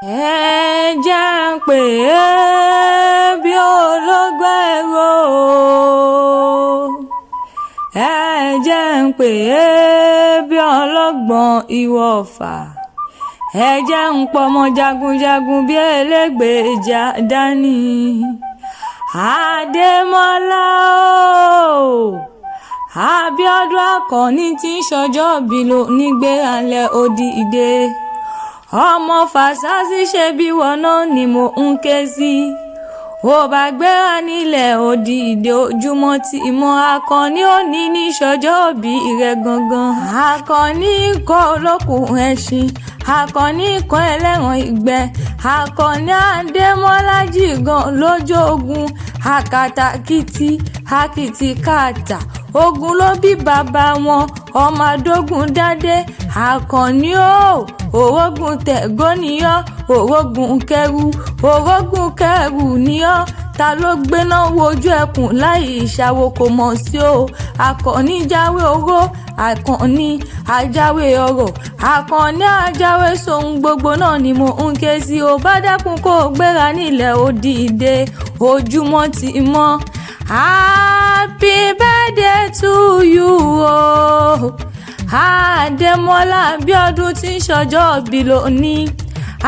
Ẹ jẹ́ ń pè é bí ológun ẹ̀rọ o. Ẹ jẹ́ ń pè é bí ọlọ́gbọ́n ìwọ̀fà. Ẹ jẹ́ ń pọmọ jagunjagun bí elégbèjà dání. Adémọ́lá o, Abíọ́dún Àkànní tí ń ṣọjọ́ bí ló nígbérańlẹ̀ òdìdé. Ọmọ Fàṣásí, ṣe bí wọn náà ni mò ń ké sí. Ó bá gbéra nílẹ̀ òdìdé, ojúmọ́ tí mọ́. Akànní òní ní ṣọjọ́ bí rẹ̀ gangan. Akànní kọ́ olókùn ẹṣin, Akànní kọ́ ẹlẹ́ran ìgbẹ́, Akànní Adémọ́lá jìgàn lójú ogun, àkàtàkìtì àkìtì kàtà ogun ló bí bàbá wọn, ọmọ adógun dádé. Akànní o, òrógùn tẹ̀gọ́ níyọ́, òrógùn kẹrù, òrógùn kẹrù níyọ́. Ta ló gbéná wojú ẹkùn láì ìṣàwò kò mọ̀ sí o. Akànní jáwé oró, Akànní ajáwé ọrọ̀, Akànní ajáwé sóhun gbogbo náà ni mò ń ké sí o. Bá dákun kó o gbéra nílẹ̀ òdìdé, ojúmọ́ ti mọ́. Happy birthday to you o, Adémọ́lá Abíọ́dún tí ń ṣọjọ́ bí lónìí.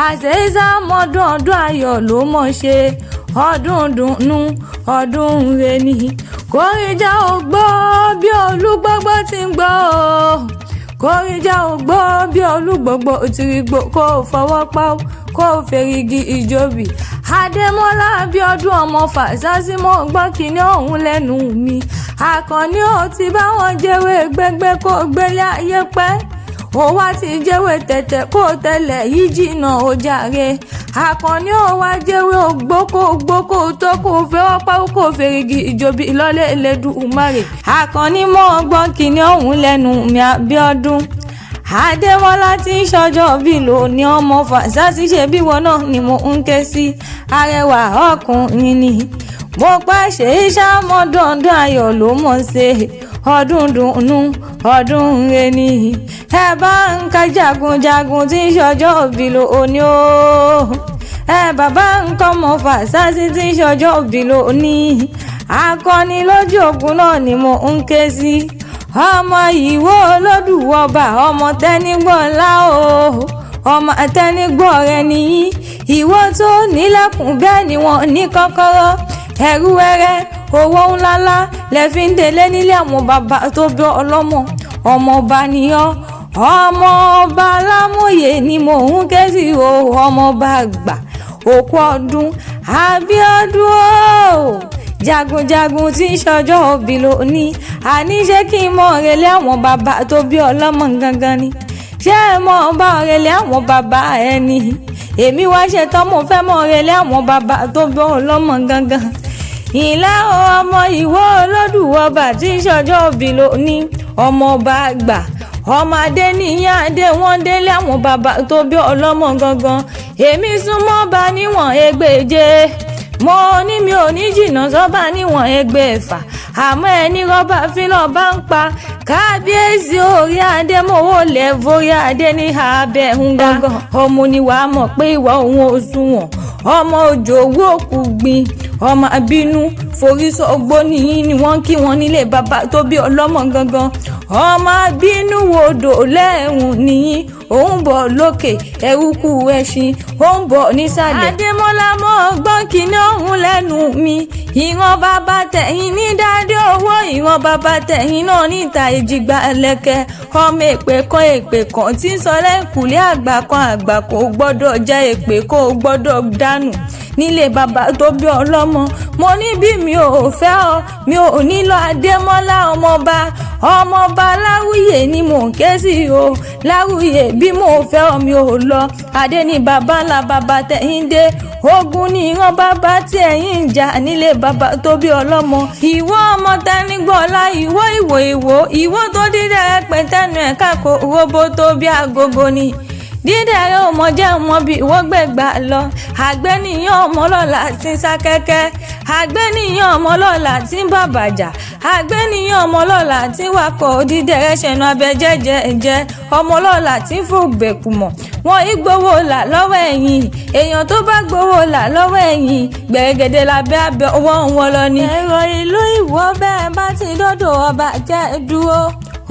Àṣeyíṣà mọ́dún, ọdún ayọ̀ ló mọ̀ ṣe, ọdún dùnnú, ọdún reni. Kórìíjà ò gbọ́ bí olúgbọ́gbọ́ ti ń gbọ́ o. Kórìíjà ò gbọ́ bí olúgbọ́gbọ́ ti rí gbó, kó o fọwọ́ pa ó, kó o fèrègì ìjòbì. Adémọ́lá Abíọ́dún ọmọ Fàṣásí, mọ́ gbọ́ kínní ọ̀hún lẹ́nu mi. Àkànní ò ti bá wọn jẹ́wé gbẹ́gbẹ́, kó gbélé ayé pẹ́. Ó wá ti jẹ́wé tẹ̀tẹ̀, kó tẹ̀lẹ̀ yìí jìnnà ó jàre. Àkànní ò wá jẹ́wé ògbó, kó gbó, kó tó, kó fẹ́wọ́ pa kó fèrègì ìjòbí lọ́lẹ̀ Elédùmarè. Àkànní, mọ́ gbọ́n kínní ọ̀hún lẹ́nu mi. Abíọ́dún Adémọ́lá tí ń ṣọjọ́ bí lónìí, ọmọ Fàṣásí, ṣe bí wọn náà ni mo ń ké sí. Arẹwà ọkùnrin ni mo pàṣẹ iṣẹ́ mọ́dún, ayọ̀ ló mọ̀ ṣe, ọdún dùnnú, ọdún reni. Ẹ bá ń ka jagunjagun tí ń ṣọjọ́ bí lónìí o. Ẹ bàbá ń kọ́ mọ Fàṣásí tí ń ṣọjọ́ bí lónìí, akọni lójú ogun náà ni mo ń ké sí. Ọmọ ìwó olódùwọba, ọmọ tẹnigbọlá o, ọmọ tẹnigbọ rẹ nìyí. Ìwọ tó nílẹ̀kùn, bẹ́ẹ̀ ni wọ́n ní kọ́kọ́rọ́. Ẹrú wẹ́rẹ́ owó ńláńlá lẹ fi ń délé nílé àwọn bàbá tó bí ọlọ́mọ. Ọmọọba nìyọ́, ọmọọba lámòye ni mò ń ké sí o. Ọmọọba àgbà, òkú ọdún Abíọ́dún o, jagunjagun tí ń ṣọjọ́ òbí lónìí. Àní ṣé kí n mọ òrèlé àwọn bàbá tó bí ọlọ́mọ gangan ni? Ṣé ẹ mọ ọba òrèlé àwọn bàbá ẹni? Èmi wá ṣe tán, mo fẹ́ mọ òrèlé àwọn bàbá tó bí ọlọ́mọ gangan. Ìlà ọmọ ìwọ olódùwọba tí ń ṣọjọ́ òbí lónìí, ọmọ ọba àgbà, ọmọ adé níyàn adé wọn délé àwọn bàbá tó bí ọlọ́mọ gangan. Èmi súnmọ́ bá níwọ̀n ẹgbẹ̀je, mo ní mi ò ní jìnnà sọ́ba níwọ̀n ẹgbẹ̀fà, àmọ́ ẹni rọ́bà fílọ̀ bá ń pa kábíyèsí orí adé, mowó lẹ̀ forí adé ní abẹ́ ń gangan. Ọmọ ni wàá mọ̀ pé ìwà òun ò sunwọ̀n. Ọmọ òjò owó òkú gbin, ọmọ abínú forí sọgbó nìyí ni wọ́n kí wọn nílé bàbá tó bí ọlọ́mọ gangan. Ọmọ abínú wodò lẹ́ẹ̀hùn nìyí, òun bọ̀ lókè ẹrúkú ẹṣin, òun bọ̀ nísàlẹ̀. Adémọ́lá, mọ́ gbọ́n kínní ọ̀hún lẹ́nu mi. Ìran bàbá tẹ̀yìn ní dádé owó, ìran bàbá tẹ̀yìn náà níta ìjìgbà ẹlẹ́kẹ̀. Ọmọ èpè kan, èpè kan tí ń sọ lẹ́kùlé àgbà kan, àgbà kò gbọ́dọ̀ jẹ́ èpè, kò gbọ́dọ̀ dànù nílé bàbá tó bí ọlọ́mọ. Mo ní bí mi ò fẹ́ ọ, mi ò nílò. Adémọ́lá ọmọọba, ọmọọba Láwùyè ni mò ń ké sí o. Láwùyè, bí mo fẹ́ ọ, mi ò lọ. Adé ní bàbá ńlá bàbá tẹ̀yìn dé, ogun ní ìran bàbá tí ẹ̀yìn ń jà nílé bàbá tó bí ọlọ́mọ. Ìwọ ọmọ tẹnigbọ́lá, ìwọ ìwò ìwò ìwọ tó dídẹ̀ pẹ̀tẹ́nu ẹ̀ka kò robo tó bí agogo ni dídẹ̀rẹ́ ò mọ jẹ́ ọmọ bí ìwọ́ gbẹ̀gbà lọ. Àgbẹ̀nìyàn ọmọ lọ́la tí ń sá kẹ́kẹ́, àgbẹ̀nìyàn ọmọ lọ́la tí ń bàbàjà, àgbẹ̀nìyàn ọmọ lọ́la tí ń wakọ̀. Dídẹ̀rẹ́ ṣẹ̀nu abẹ jẹ́jẹ́ jẹ́, ọmọ lọ́la tí ń fògbẹ̀kùmọ̀ wọn ìgbowó là lọ́wọ́ ẹ̀yìn. Èèyàn tó bá gbowó là lọ́wọ́ ẹ̀yìn gbẹ̀gẹ̀dẹ̀ lábẹ́ abẹ́ ọwọ́ wọn lọ ni. Èrò ìlú Ìwó, bẹ́ẹ̀ bá ti dọ́dọ̀ ọba jẹ́ dúró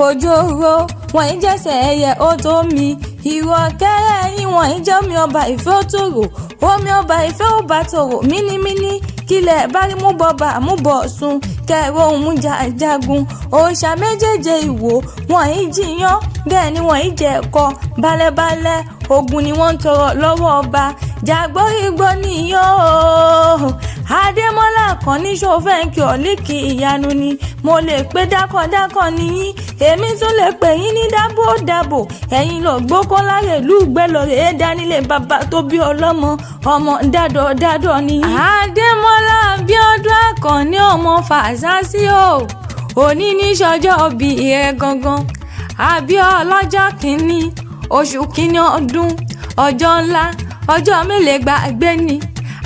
òjòrò wọ́n ń jẹ́sẹ̀ ẹyẹ ó tó mi ìrọ̀ kẹ́rẹ́ yín, wọ́n ń jẹ́ omi ọba ìfẹ́ ó tòrò, omi ọba ìfẹ́ ó bá tòrò mínímíní. Kílẹ̀ bá rí mú bọ́ba mú bọ̀ sùn kẹrọ òun mú jagun. Òòṣà méjèèjì Ìwò, wọ́n ń jiyàn, bẹ́ẹ̀ ni wọ́n ń jẹ ẹ̀kọ́ balẹ̀balẹ̀. Ogun ni wọ́n ń tọrọ lọ́wọ́ ọba jàgbórígbó níyàn o. Adémọ́lá Àkànní, ṣòfẹ́ǹkì ọ̀líkì ìyanu ni mo lè pé dákọ̀dákọ̀ nìyí, èmi tún lè pè yín ní dábòdábò. Ẹ̀yin lọ gbókó láyè lùgbẹ́ lọ́rẹ̀ ẹ̀ dánilé bàbá tó bí ọlọ́mọ, ọmọ dádọ̀ dádọ̀ nìyí. Adémọ́lá Abíọ́dún Àkànní, ọmọ Fàṣásí o, òní ní sọjọ́ òbí rẹ̀ gangan, àbí ọlọ́jọ́ kìíní oṣù kìíní ọdún, ọjọ́ ńlá, ọjọ́ mélòó gbàgbé ni.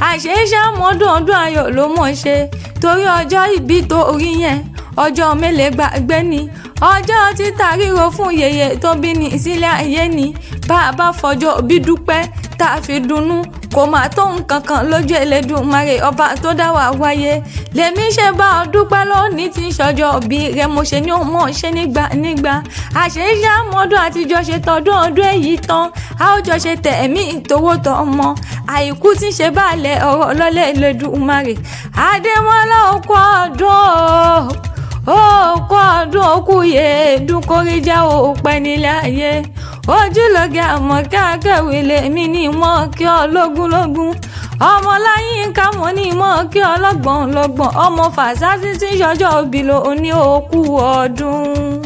Àṣeéṣe mọ́dún ọdún ayọ̀ ló mọ̀ ṣe, torí ọjọ́ ìbí tó rí yẹn, ọjọ́ mélòó gbàgbé ni. Ọjọ́ títa ríro fún yèyé tó bí ní sílẹ̀ ayé ni. Bá a bá fọjọ́ bí dúpẹ́ tá a fi dunnú, kò má tó nǹkan kan lójú Elédùmarè ọba tó dá wa wáyé. Lèmi ṣe bá ọ dúpẹ́ lónìí tí ń ṣọjọ́ òbí rẹ, mo ṣe ní òun mọ̀ ṣe nígbà nígbà. Àṣeéṣe àmọ́dún àtijọ́ ṣe tọdún ọdún èyí tán, a ó jọ ṣe tẹ̀mí ìtòwó tọ́ ọmọ àìkú tí ń ṣe báàlẹ̀ ọ̀rọ̀ lọ́lẹ̀ Elédùmarè. Adémọ́lá, òkú ọdún o, òkú ọdún, òkú yèédún kórìíjà òpẹ́ nílé ayé. Ojúlóge àmọ̀kẹ́ akẹ́wé lèmi ní mọ́ kí ọ lógúnlógún. Ọmọláyínká, mo ní mọ́ kí ọlọ́gbọ̀n lọ́gbọ̀n. Ọmọ Fàṣásí tí ń ṣọjọ́ òbí ló ní, òkú ọdún.